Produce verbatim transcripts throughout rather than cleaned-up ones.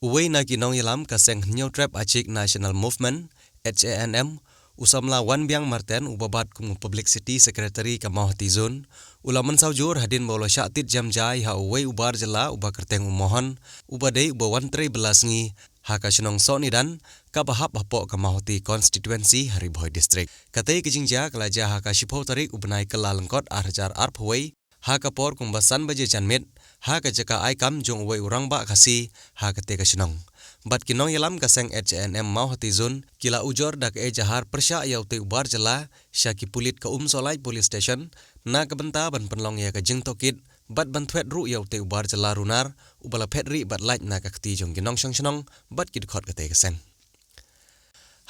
Uwei na ki nongïalam ka seng Hynñiewtrep Achik National Movement, H A N M, u samla Wanbiang Marten, uba bat kum u Publicity Secretary ka Mawhati Zone, u la mynsaw jur hadien ba u la shah tied jam jai ha uwei u bar jylla uba kyrteng u Mohon, uba dei uba wan trei bylla sngi ha ka shnong Sohnidan, kaba hap hapoh ka Mawhati Constituency ha Ri Bhoi District. Katei ka jingjia ka la jia ha ka shiphew tarik u bnai Kyllalyngkot ar hajar arphew wei, ha ka por kumba san baje janmiet, ha ka jaka ai kam jong uwei u rangbah Khasi ha katei ka shnong. Bad ki nongïalam ka seng H A N M Mawhati Zone ki la ujor da ka ejahar pyrshah ïa utei u bar jylla sha ki pulit ka Umsohlait Police Station na ka bynta ban pynlong ïa ka jingtohkit bad ban thwet ruh ïa utei u bar jylla runar uba la phet rieh bad lait na ka kti jong ki nongshong shnong bad ki dkhot katei ka seng.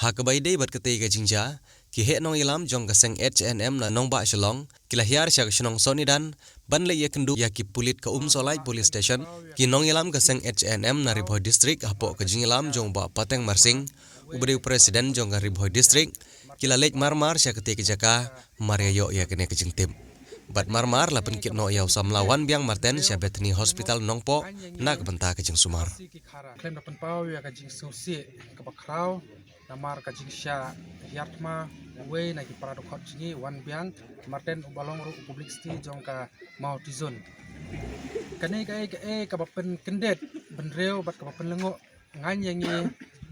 Ha kaba ïadei bad katei ka jingjia, ki heh nongïalam jong ka seng H A N M na nongbah Shillong ki la hiar sha ka shnong Sohnidan ban leit ïakynduh ïa ki pulit ka Umsohlait Police Station. Ki nongïalam ka seng H A N M na Ri Bhoi District hapoh ka jingïalam jong u Bah Pateng Marsing, uba dei u President jong ka Ri Bhoi District, ki la leit mar mar sha katei ka jaka mar ïa ïoh ïa kane ka jingtip. Bad mar mar la pynkit noh ïa u samla Wanbiang Marten sha Bethany Hospital Nongpoh na ka bynta ka jingsumar. Khlem da pynpaw ïa ka jingsngewsih kaba khraw namar ka jingshah hiar thma uwei na ki para dkhot jong ngi, Wanbiang Marten, uba long ruh u Publicity jong ka Mawhati Zone. Kane kaei kaei kaba pynkyndit bynriew bad kaba pynlyngngoh ngan ïa ngi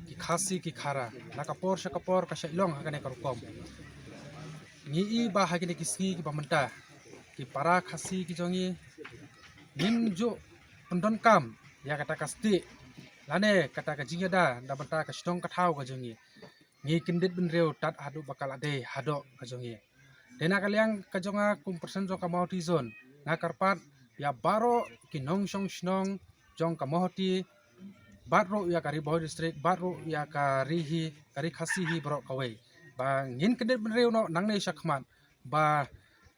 ki Khasi ki Khara. Na ka por sha ka por ka shah long ha kane ka rukom. Ngi i ba ha kine ki sngi kiba mynta, ki para Khasi ki jong ngi ngim ju pyndonkam ïa kata ka stieh lane kata ka jingïada na bynta ka shnong ka thaw ka jong ngi. Ngi kyndit bynriew tad haduh ba ka la dei haduh ka jong ngi. Te na ka liang ka jong nga kum president jong ka Mawhati Zone, nga kyrpad ïa baroh ki nongshong shnong jong ka Mawhati, bad ruh ïa ka Ri Bhoi District, bad ruh ïa ka ri hi, ka ri Khasi hi baroh kawei, ba ngin kyndit bynriew noh nangne shakhmat, ba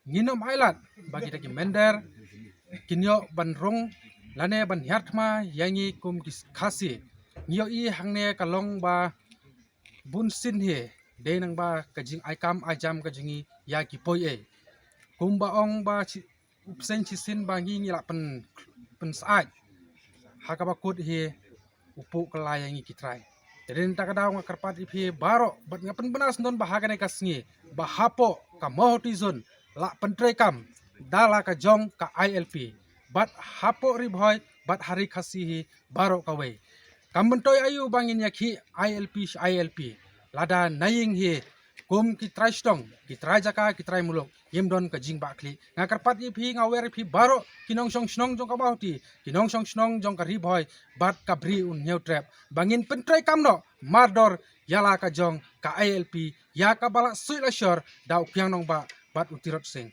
ngin ym ailad ba kita ki mynder kin ïoh ban rung lane ban hiar thma ïa ngi kum ki Khasi. Ngi ïohi hangne ka long ba bun sien hi dei nang ba ka jingai kam ai jam ka jong ngi ïa ki poi ei. Kumba ong ba shi, u bseiñ shisien ba ngi ngi la pyn, pynsyaid ha kaba kut hi u puh kylla ïa ngi ki trai. Te dei na kata ka daw nga kyrpad ïa phi baroh bad nga pynbna sngewdon ba ha kane ka sngi ba hapoh ka Mawhati Zone la pyntreikam da la ka jong ka I L P, bad hapoh Ri Bhoi bad ha ri Khasi hi baroh kawei. Kam myntoi aïu ba ngin ïakhih I L P sha I L P, lada na ïing hi kum ki trai shnong, ki trai jaka, ki trai muluk, ngim don ka jingbakla. Nga kyrpad ïa phi, nga wer ïa phi baroh ki nongshong shnong jong ka Mawhati, ki nongshong shnong jong ka Ri Bhoi bad ka Bri U Hynñiewtrep, ba ngin pyntreikam noh mardor ïa la ka jong ka I L P, ïa kaba la suit la shor da u Kiang Nangbah bad u Tirot Sing.